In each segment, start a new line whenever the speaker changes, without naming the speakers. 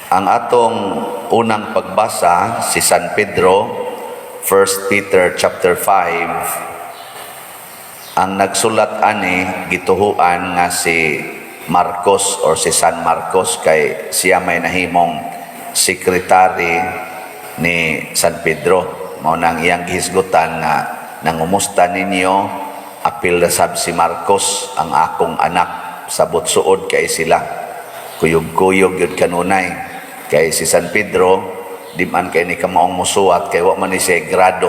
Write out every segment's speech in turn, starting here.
Ang atong unang pagbasa, si San Pedro, 1 Peter chapter 5. Ang nagsulat ani, gituhuan nga si Marcos or si San Marcos, kay siya may nahimong sekretary ni San Pedro. Mao nang iyang gihisgutan nga nangumusta ninyo, apil na sab si Marcos, ang akong anak, sabot suod kay sila. Kuyog-kuyog yun kanunay. Kay si San Pedro, di man kay ni kamaong musuwat kay wa man ni siya grado.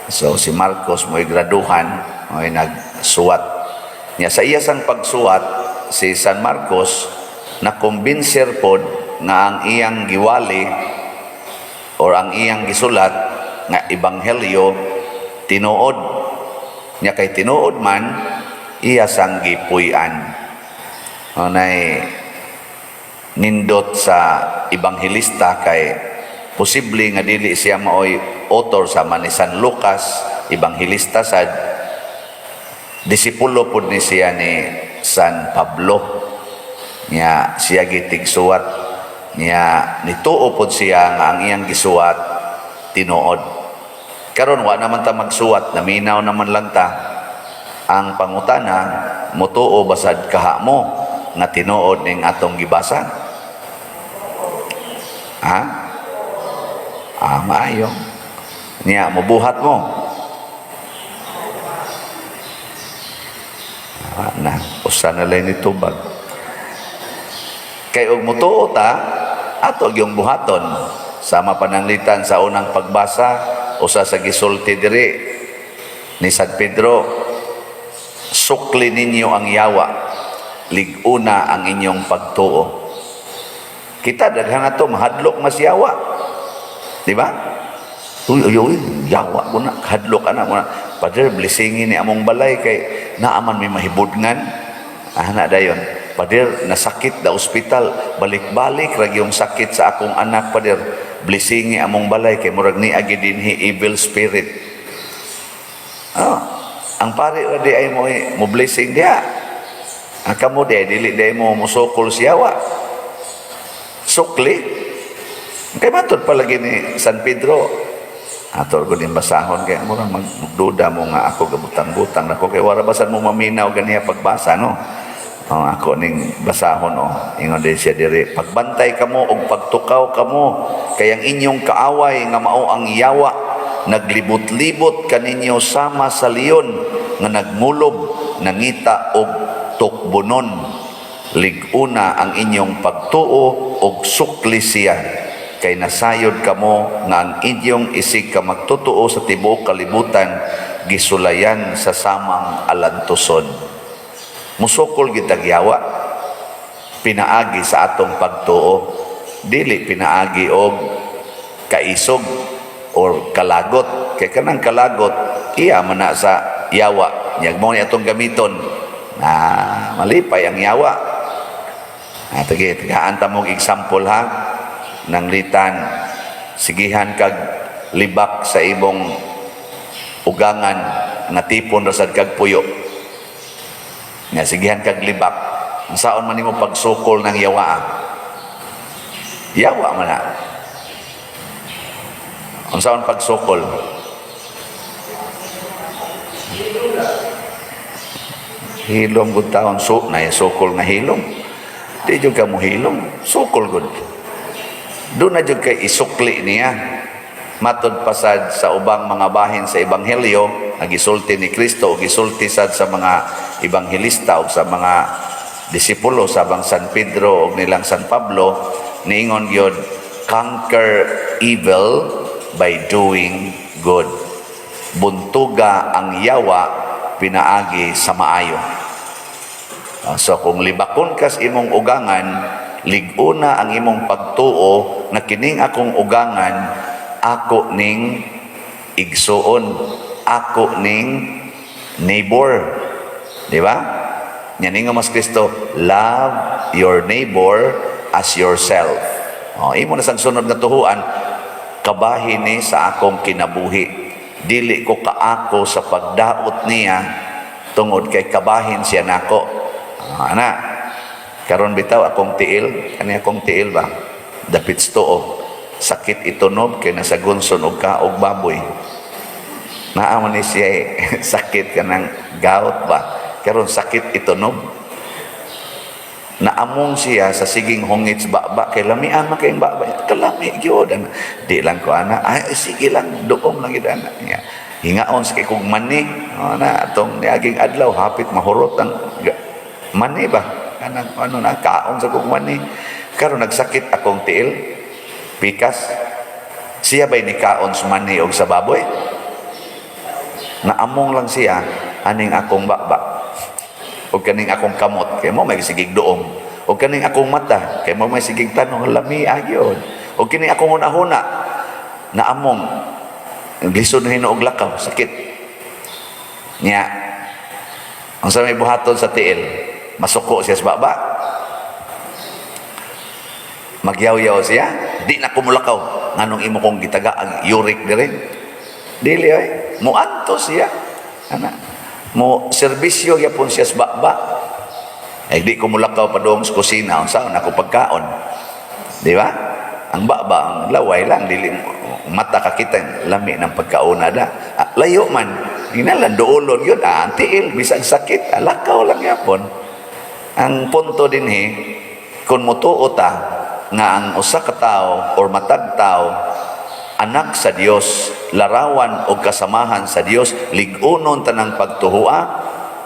So si Marcos mo'y graduhan, mo'y nagsuwat. Nya sa iya sang pagsuwat, si San Marcos nakumbinser pod nga ang iyang giwali or ang iyang gisulat nga ebanghelyo tinuod. Nya kay tinuod man, iya sang gipuy-an. Anay nindot sa ebanghelista kay posible nga dili siya maoy author, sama ni San Lucas, ebanghelista sad, disipulo pud ni siya ni San Pablo. Nya siya gitigsuwat niya, nituo pod siya nga ang iyang gisuwat tinuod. Karon wa naman ta magsuwat, naminaw naman lang ta. Ang pangutana, mutuo basad kaha mo nga tinuod ning atong gibasa? Ha? Ah, maayo. Niya, mubuhat mo? Ah, na, usa na lang ni tubag. Kay og mutuo ta, ato yung buhaton. Sama pananglitan sa unang pagbasa, usa sa gisulti diri ni San Pedro, sukli ninyo ang yawa, lig-una ang inyong pagtuo. Kita daghan ato mahadlok mas yawa. Di ba? Uy, uy, uy, yawa ko na, hadlok ana mo na. Padre, blessingi ni among balay kay naaman may mahibudngan. Ah, na dayon. Pader, nasakit da ospital, balik-balik ra yung sakit sa akong anak, pader. Blessingi among balay kay murag ni agi dinhi evil spirit. Ah, ang pare ra di ay mo mo blessing diha. Ang kamo di dili di mo musukol siyawa. Sukli. Kay matod palagi ni San Pedro, ato ko din basahon kay murang magduda mo nga ako gabutang-butang nako, kay wala basan mo maminaw ganiya pagbasa, no. Oh, ako ning basahon, oh. Ingon din siya diri, pagbantay kamo og pagtukaw kamo kay ang inyong kaaway nga mao ang yawa naglibot-libot kaninyo sama sa leon nga nagmulob, nangita og tukbonon. Lig-una ang inyong pagtuo og sukli siya kay nasayod kamo nga ang inyong isig ka magtotoo sa tibuok kalibutan gisulayan sa samang alantuson. Musukol gitag yawa pinaagi sa atong pagtuo, dili pinaagi og kaisog or kalagot, kay kanang kalagot iya man na sa yawa. Nya mo ni atong gamiton na malipay ang yawa. Ah, tage tagaan ta mong example ha. Nanglitan sigihan kag libak sa imong ugangan nga tipon ra sad kag puyo. Nga sigihan kag libak, ang saon man nimo pagsukol ng yawa? Yawa man na. Ang saon pagsukol? Hilom gud taon so na sukol nga hilom. Di jud ka mo hilom, sukol gud. Doon na jud kay isukli niya. Matod pasad sa ubang mga bahin sa ebanghelyo, ang gisulti ni Kristo o gisulti sad sa mga ebanghelista o sa mga disipulo sa bang San Pedro o nilang San Pablo, niingon gyud, "Conquer evil by doing good." Buntuga ang yawa pinaagi sa maayo. Ah, so kung libakon kas imong ugangan, lig-una ang imong pagtuo na kining akong ugangan, ako ning igsuon, ako ning neighbor. Di ba? Yan nga mas Kristo, "Love your neighbor as yourself." O, imo na sang sunod nga tuhuan, kabahin ni sa akong kinabuhi. Dili ko kaako sa pagdaot niya tungod kay kabahin siya nako. Ah, ana. Karon bitaw akong tiil, kani akong tiil ba? Dapit sa tuo, sakit itunob kay nasagunson og kaog baboy. Naa man ni siya sakit kanang gout ba, karon sakit itunob. Naamong siya sa siging hungit sa baba kay lamian man kay baba, kalami gyud ana. Di lang ko ana, ay sige lang, duom lang gyud ana. Nya hingaon sa kay kog mani ana, atong niaging adlaw hapit mahurot ang mani ba, kanang ano na kaon sa kog mani. Karon nagsakit akong tiil, pikas. Siya ba'y nikaon sa mani og sa baboy? Naamong lang siya aning akong baba o kaning akong kamot kay mo may sigig duom, o kaning akong mata kay mo may sigig tanong, lami gyud, o kini akong hunahuna. Naamong, lisod na hinuog lakaw, sakit niya. Ang sa may buhaton sa tiil? Masuko siya sa baba? Magyaw-yaw siya, "Di na ko mulakaw, nganong imo kong gitaga ang uric dire?" Dili ay muanto siya ana, mo serbisyo gyapon siya sa baba. Ay, di ko mulakaw padung sa kusina, unsaon ako pagkaon? Di ba? Ang baba, ang laway lang, dili mata kakita lami ng pagkauna da. Ah, layo man ginalan duolon yun. Ah, ang tiil bisag sakit, ah, lakaw lang yapon. Ang punto dinhi, kung motuo ta nga ang usa ka tawo or matag tawo anak sa Dios, larawan o kasamahan sa Dios, lig-unon tanang pagtuhua,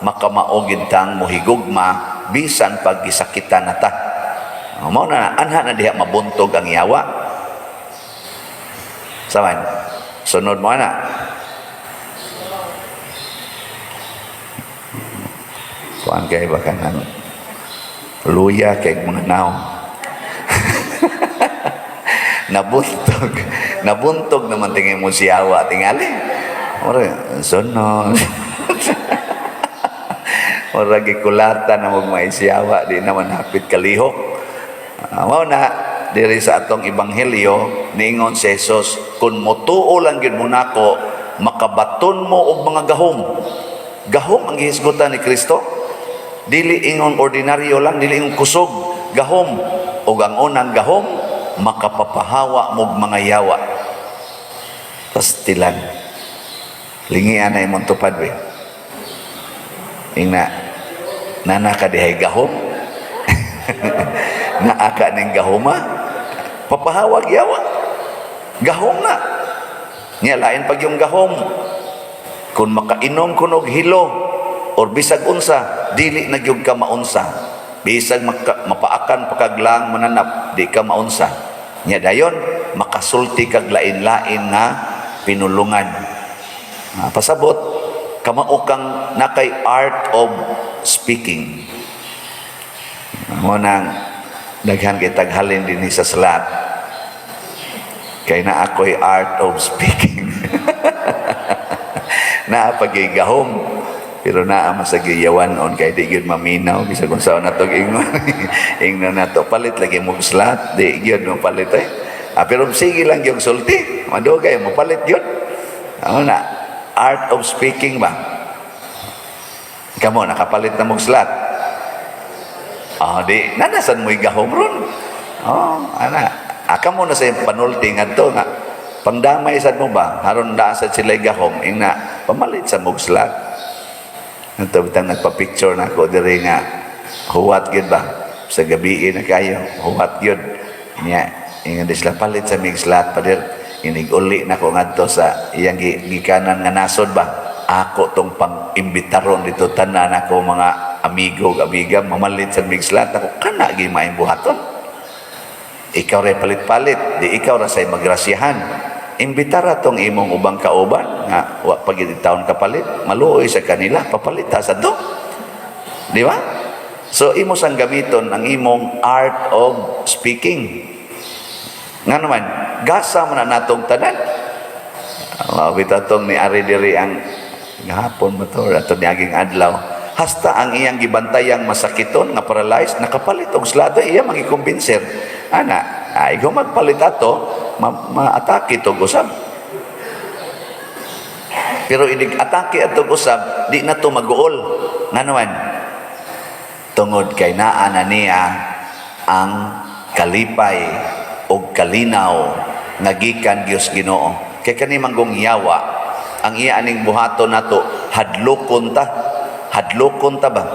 makamao gid tang mohigugma bisan pag gisakitan na ta. Mao na anha na diha mabuntog ang yawa. Saman, sunod mo ana. Kuan kay ba kanang luya kay mga naong. Nabuntog. Nabuntog naman tingin mo si yawa tingali. Ora sunod. Ora gikulatan na mo siyawa, di naman hapit kalihok. Mao na diri sa atong ebanghelyo, niingon si Jesus, "Kung motuo lang gyud mo nako, makabaton mo og mga gahom." Gahom ang gihisgutan ni Kristo. Dili ingon ordinaryo lang, dili ingon kusog, gahom. Ug ang unang gahom, makapapahawa mo'g mga yawa. Pastilan. Lingian na imong tupad we. Ingna, nana ka dihay gahom? Naa ka ning gahoma? Papahawag yawa. Gahom na. Nya lain pag yung gahom. Kung makainom kunog hilo or bisag unsa, dili na gyud ka maunsa. Bisag mapaakan pa kag lang mananap, di ka maunsa. Nya dayon makasulti kag lain-lain nga pinulungan. Ah, pasabot kamao kang nakay art of speaking. Mo nang daghan kay taghalin dinhi sa slat. Kay na ako'y art of speaking. Naa pagay gahom pero naa masagiyawan on kay di gyud maminaw bisag unsa na to ingon. Ingnon nato, "Palit lagi mo slat," di gyud mo palit eh. Ah, pero sige lang yung sulti, madugay mo palit gyud. Ano na art of speaking ba? Kamo nakapalit na mong slat? Ah, di nanasan mo'y gahom ron. Oh, ana. Aka mo na sa panulti ngadto nga pangdamay sad mo ba, haron naa sad sila gahom, ingna pamalit sa mog slat. Ato bitang nagpa-picture na ako diri nga huwat gyud ba sa gabi na kayo, huwat gyud nya. Ingon di sila, "Palit sa mig slat, pader." Inig uli na ko ngadto sa iyang gikanan nga nasod ba, ako tong pang-imbitaron dito tanan ako mga amigo ug amiga, mamalit sa mig slat ako kana gi maayong buhaton. Ikaw ray palit-palit, di ikaw ra say magrasyahan. Imbitara tong imong ubang kauban nga wa pa gid taon kapalit, maluoy sa kanila, papalita sa to. Di ba? So imo sang gamiton ang imong art of speaking. Nga naman, gasa man na natong tanan. Mao bitaw tong ni ari diri ang gahapon ba to, ato niaging adlaw. Hasta ang iyang gibantayang masakiton nga paralyzed, nakapalit og slado, iya magikumbinser. Ana, ay kung magpalit ato, maatake to usab. Pero inig atake ato usab, di na to maguol. Nga naman, tungod kay naa na niya ang kalipay. Og kalinaw nga gikan Dios Ginoo. Kay kani manggong yawa, ang iya aning buhaton nato, hadlokon ta. Hadlokon ta ba?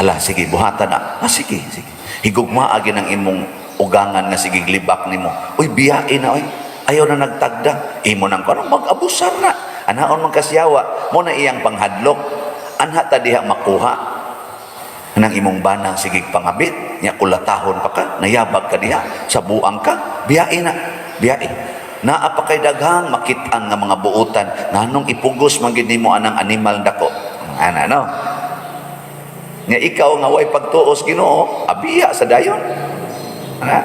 Hala, sige, buhatan na. Ah, sige, sige. Higugmaa gyud ang imong ugangan nga sige libak nimo. Uy, biyain na, uy. Ayaw na nagtagda. Imo nang kuno mag-abusar na. Anaon man kasyawa, mo na iyang panghadlok. Anha ta diha makuha. Anang imong banang sige pangabit, nya kulatahon pa ka, nayabag ka diha, sa buang ka, biyain na, biyain. Naa pa kay daghang makit-an nga mga buutan, nganong ipugos man gid nimo anang animal dako. Ana no. Nga ikaw nga way pagtuos Ginoo, abiya sa dayon. Ana.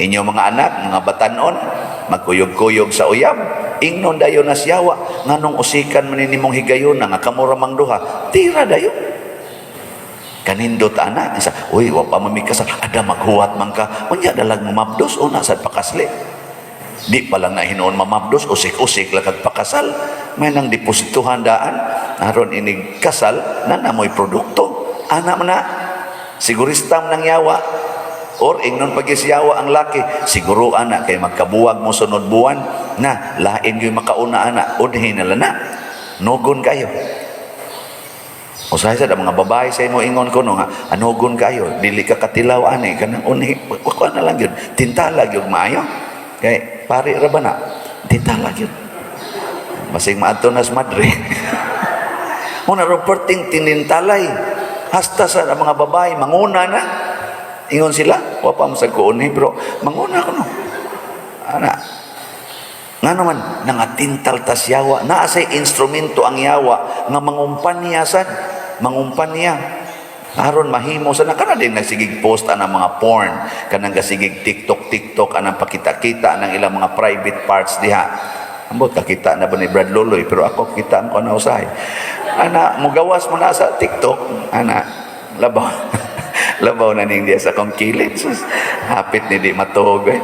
Inyo mga anak, mga batanon, magkuyog-kuyog sa uyab, ingnon dayon na siyawa, nganong usikan man nimong higayon nga kamo ra mang duha, tira dayon. Kanindot ana, isa, uy, wa pa man mi kasal, ada maghuwat man ka, unya dalag mamabdos, una sad pakasli. Di pa lang na hinuon mamabdos, usik-usik lang kag pakasal, may nang deposituhan daan, aron inig kasal, na namoy produkto. Ana man na, sigurista man nang yawa, or ingnon pagisyawa ang laki, siguro ana kay magkabuwag mo sunod buwan, na lain gyud makauna ana, unhin na lang na, nugon kayo. Usahay sa mga babae sa imo ingon ko no nga anugon kayo, dili ka katilaw ani kanang unhi, kuan na lang gyud, tintala gyud maayo. Kay pari ra ba na? Tintala gyud. Basig maadto nas madre. Muna ro perting tinintalay. Hasta sa mga babae manguna na. Ingon sila, wa pa mo sa kuunhi pero manguna ko no. Ana. Nga naman, nangatintal tas yawa. Naa say instrumento ang yawa nga mangumpanya sad. Mangumpanya. Aron mahimo sa na kana din nagsigig post anang mga porn, kanang gasigig TikTok TikTok anang pakita-kita anang ilang mga private parts diha. Ambot kakita na ba ni Brad Loloy, pero ako kita ko na usahay. Ana mugawas mo na sa TikTok, ana labaw. Labaw na ning diya sa akong kilid. Sus, hapit ni di matuog eh.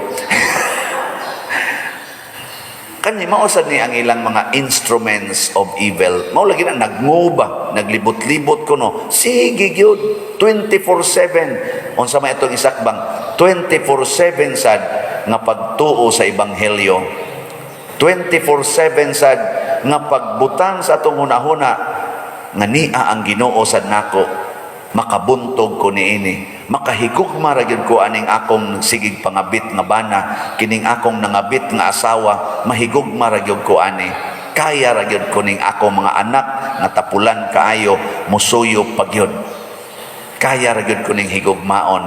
Kani mao sad ni ang ilang mga instruments of evil. Mao lagi na nagnguba, naglibot-libot kuno. Sige gyud 24/7. Unsa may atong isakbang 24/7 sad nga pagtuo sa ebanghelyo. 24/7 sad nga pagbutang sa atong hunahuna nga nia ang Ginoo sad nako, makabuntog ko niini, makahigugma ra gyud ko aning akong sigig pangabit nga bana, kining akong nangabit nga asawa, mahigugma ra gyud ko ani, kaya ra gyud ko ning akong mga anak nga tapulan kaayo, musuyo pa gyud, kaya ra gyud ko ning higugmaon,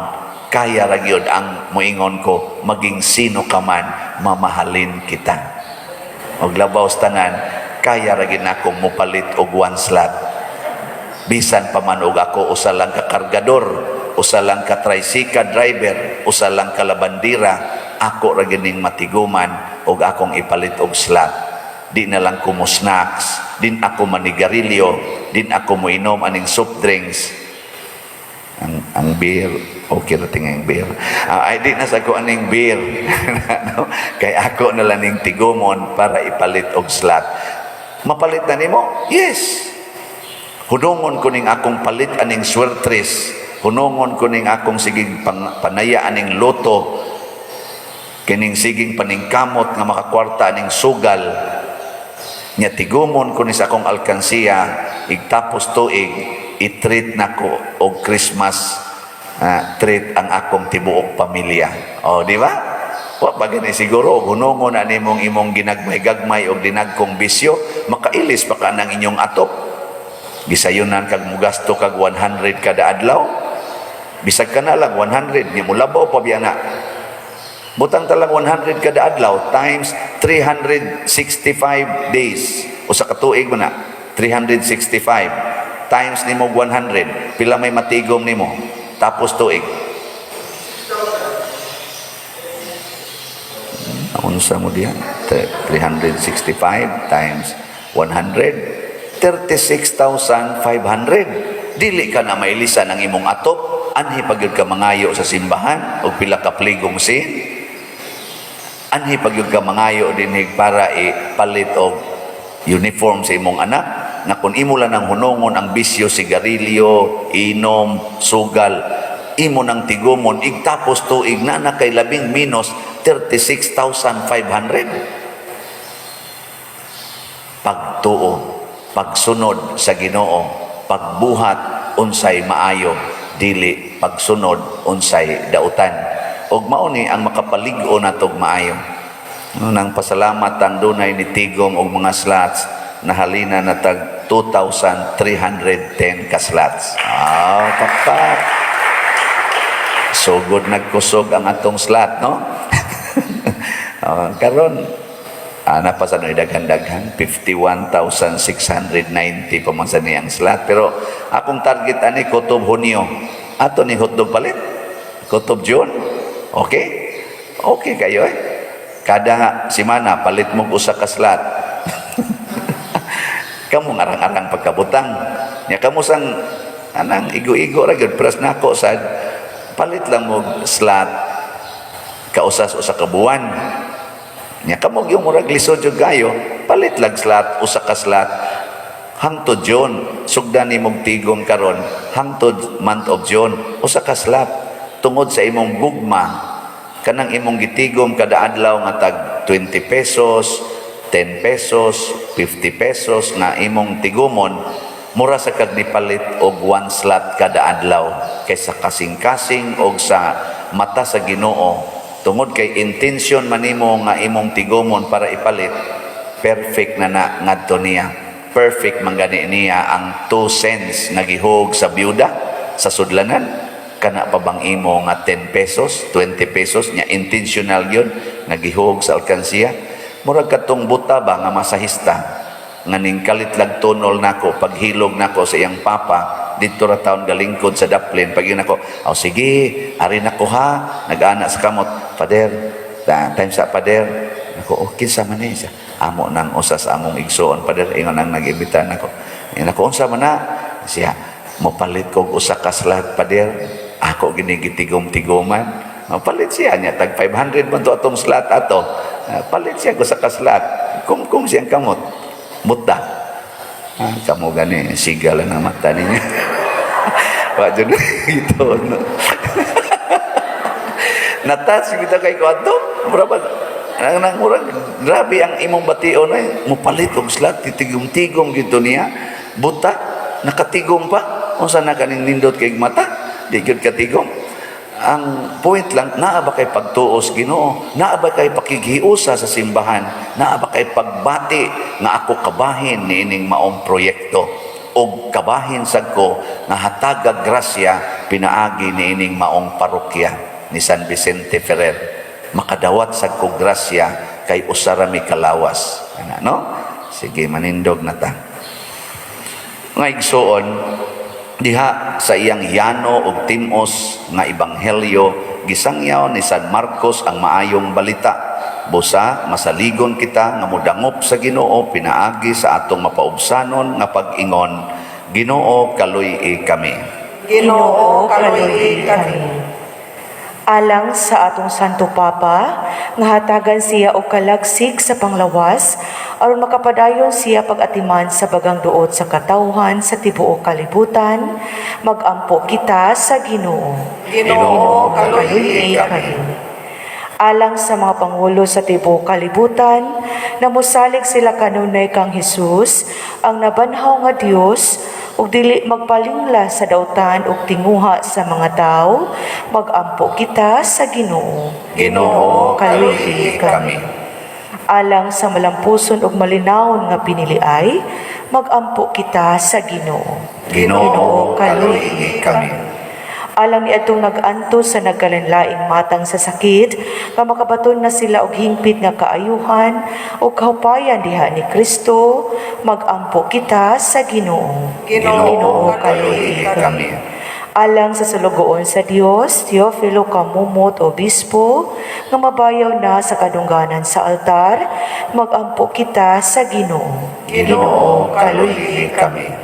kaya ra gyud ang moingon ko, maging sino ka man, mamahalin kita. Og labaw sa tanan, kaya ra gyud akong mopalit og one slot, bisan pa man og ako usa lang ka kargador, usa lang ka tricycle driver, usa lang ka labandira, ako ra gyud ning matiguman og akong ipalit og slot. Di na lang ko mo snacks, din ako manigarilyo, din ako moinom aning soft drinks, ang beer, okay ra tingay ang beer. Ah, ay di na sa ko aning beer, no? Kay ako na lang ning tigumon para ipalit og slot. Mapalit na nimo? Yes. Hunungon ko ning akong palit aning swertres, hunungon ko ning akong siging panaya aning loto, kining siging paningkamot nga makakwarta aning sugal, nya tigumon ko ni sa akong alkansiya, igtapos tuig i-treat nako og Christmas treat ang akong tibuok pamilya. O, di ba? Wa pa gani siguro og hunungon na nimong imong ginagmay-gagmay og dinagkong bisyo, makailis pa ka ng inyong atop. Gisayunan kag mugasto kag 100 kada adlaw. Bisag ka na lang 100 nya mulabaw pa biya na. Butang ta lang 100 kada adlaw times 365 days. Usa ka tuig mo na 365 times nimo 100, pila may matigom nimo tapos tuig? Unsa mo diyan? 365 times 100, 36,500. Dili ka na mailisan ang imong atop, anhi pa gyud ka mangayo sa simbahan og pila ka pligong sin. Anhi pa gyud ka mangayo dinhig para ipalit og uniform sa imong anak, na kung imo lang ang hunongon ang bisyo, sigarilyo, inom, sugal, imo nang tigumon, igtapos tuig na na kay labing minus 36,500. Pagtuo, pagsunod sa Ginoo, pagbuhat unsay maayo, dili pagsunod unsay dautan. Ug mao ni ang makapalig-o natog maayo. No, nang pasalamat ang dunay ni tigom og mga slots, nahalina na tag 2,310 ka slots. Ah, pakpak. Sugod nagkusog ang atong slot, no? Ah, karon ana pa sa daghan-daghan, 51,690 pa man sa niyang slot, pero akong target ani kutob Hunyo ato ni hotdog palit kutob June. Okay, okay kayo eh. Kada simana palit mo usa ka slot. Kamo arang-arang pagkabutang nya, kamo sang anang igo-igo ra gyud pras nako sad, palit lang mo slot kausas usa ka buwan. Nya kamo yung murag lisod jud kayo, palit lang slot, usa ka slot hangtod June. Sugdan ni mong tigom karon hangtod month of June, usa ka slot, tungod sa imong gugma kanang imong gitigom kada adlaw nga tag 20 pesos, 10 pesos, 50 pesos nga imong tigumon, mura sa kag nipalit og one slot kada adlaw kaysa kasing-kasing og sa mata sa Ginoo, tungod kay intention manimo nga imong tigumon para ipalit, perfect na na ngadto niya. Perfect man gani niya ang 2 cents nga gihog sa byuda sa sudlanan. Kana pa bang imo nga 10 pesos, 20 pesos nya intentional gyud nga gihog sa alkansiya? Murag katong buta ba nga masahista nga ning kalit lag tunol nako, paghilog nako sa iyang papa didto ra taon galingkod sa daplin, pag yun ako, "Oh, sige, ari nako ha." Nag-ana sa kamot, "Father, time sa Father." Nako, "Oh, kinsa man ni siya?" "Amo nang usa sa among igsoon, Father." Ingon ang nag-imbita nako. Ingon ako, "Unsa man na siya?" "Mopalit kog usa ka slot, Father. Ako gini gitigom-tigoman." Palit siya niya tag 500 man to atong slot ato. Ah, palit siya usa ka slot. Kum siyang kamot. Buta. Ah, kamo gani siga lang ang mata ninyo. Wa jud ito, no. Natouch kita kay ko ato. Mura ba nang nang murag grabe ang imong bation ay mopalit og slot, titigom-tigom gito niya. Buta, nakatigom pa. Unsa na kaning nindot kay mata? Di gyud katigom. Ang point lang, naa ba kay pagtuos Ginoo? Naa ba kay pakighiusa sa simbahan? Naa ba kay pagbati nga ako kabahin niining maong proyekto? Og kabahin sad ko nga hatagag grasya pinaagi niining maong parokya ni San Vicente Ferrer. Makadawat sad ko grasya kay usa ra mi kalawas. Ana, no? Sige, manindog na ta. Nga igsuon, diha sa iyang yano ug timos nga ebanghelyo, gisangyaw ni San Marcos ang maayong balita. Busa masaligon kita nga modangop sa Ginoo pinaagi sa atong mapaubsanon nga pag-ingon, "Ginoo, kaluy-i kami."
Ginoo, kaluy-i kami.
Alang sa atong Santo Papa, nga hatagan siya og kalagsig sa panglawas aron makapadayon siya pag-atiman sa bagang duot sa katawhan sa tibuok kalibutan, magampo kita sa Ginoo.
Ginoo, kaluy-i kami.
Alang sa mga pangulo sa tibuok kalibutan, na mosalig sila kanunay kang Hesus, ang nabanhaw nga Dios, ug dili magpalingla sa dautan ug tinguha sa mga tawo, magampo kita sa Ginoo.
Ginoo, kaluy-i kami.
Alang sa malampuson ug malinawon nga piniliay, magampo kita sa Ginoo.
Ginoo, kaluy-i kami.
Alang ni atong nag-antos sa nagkalainlaing matang sa sakit, nga makabaton na sila og hingpit nga kaayuhan o kahupayan diha ni Kristo, magampo kita sa Ginoo.
Ginoo, kaluy-i
kami.
Alang sa sulugoon sa Dios, Teofilo Camomot Obispo, nga mabayaw na sa kadungganan sa altar, magampo kita sa Ginoo.
Ginoo, kaluy-i kami.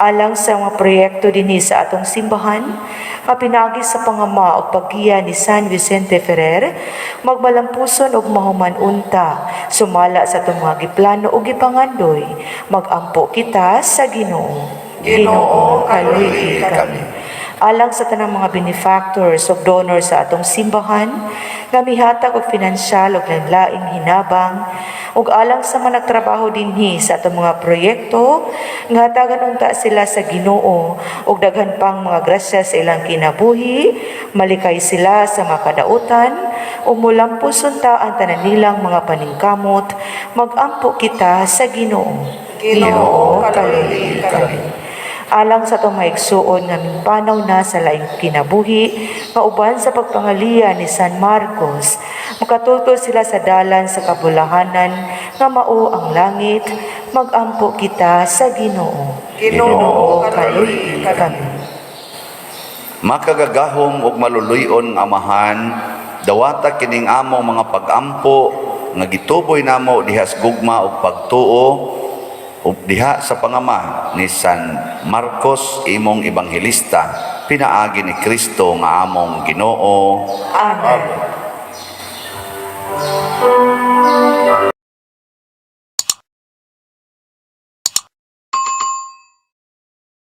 Alang sa mga proyekto dinhi sa atong simbahan, nga pinaagi sa pangama ug paggiya ni San Vicente Ferrer, magmalampuson ug mahuman unta, sumala sa atong mga giplano ug gipangandoy, magampo kita sa Ginoo.
Ginoo, kaluy-i kami.
Alang sa tanang mga benefactors ug donors sa atong simbahan, nga mihatag og pinansyal ug laing hinabang, ug alang sa mga nagtrabaho dinhi sa atong mga proyekto nga hatagan unta sila sa Ginoo og daghan pang mga grasya sa ilang kinabuhi, malikay sila sa mga kadautan ug mulampos unta ang tanan nilang mga paningkamot. Magampo kita sa Ginoo.
Ginoo, kaluoyi kami.
Alang sa atong mga igsuon nga mipanaw na sa laing kinabuhi nga uban sa pagpangaliya ni San Marcos, makatultol sila sa dalan sa kabulahanan nga mao ang langit. Magampo kita sa Ginoo.
Ginoo, kaluoyi kami.
Makagagahom ug maluluy-on nga Amahan, dawata kining among mga pagampo nga gituboy namo diha sa gugma ug pagtuo ug diha sa pangama ni San Marcos, imong ebanghelista, pinaagi ni Kristo nga among Ginoo.
Amen.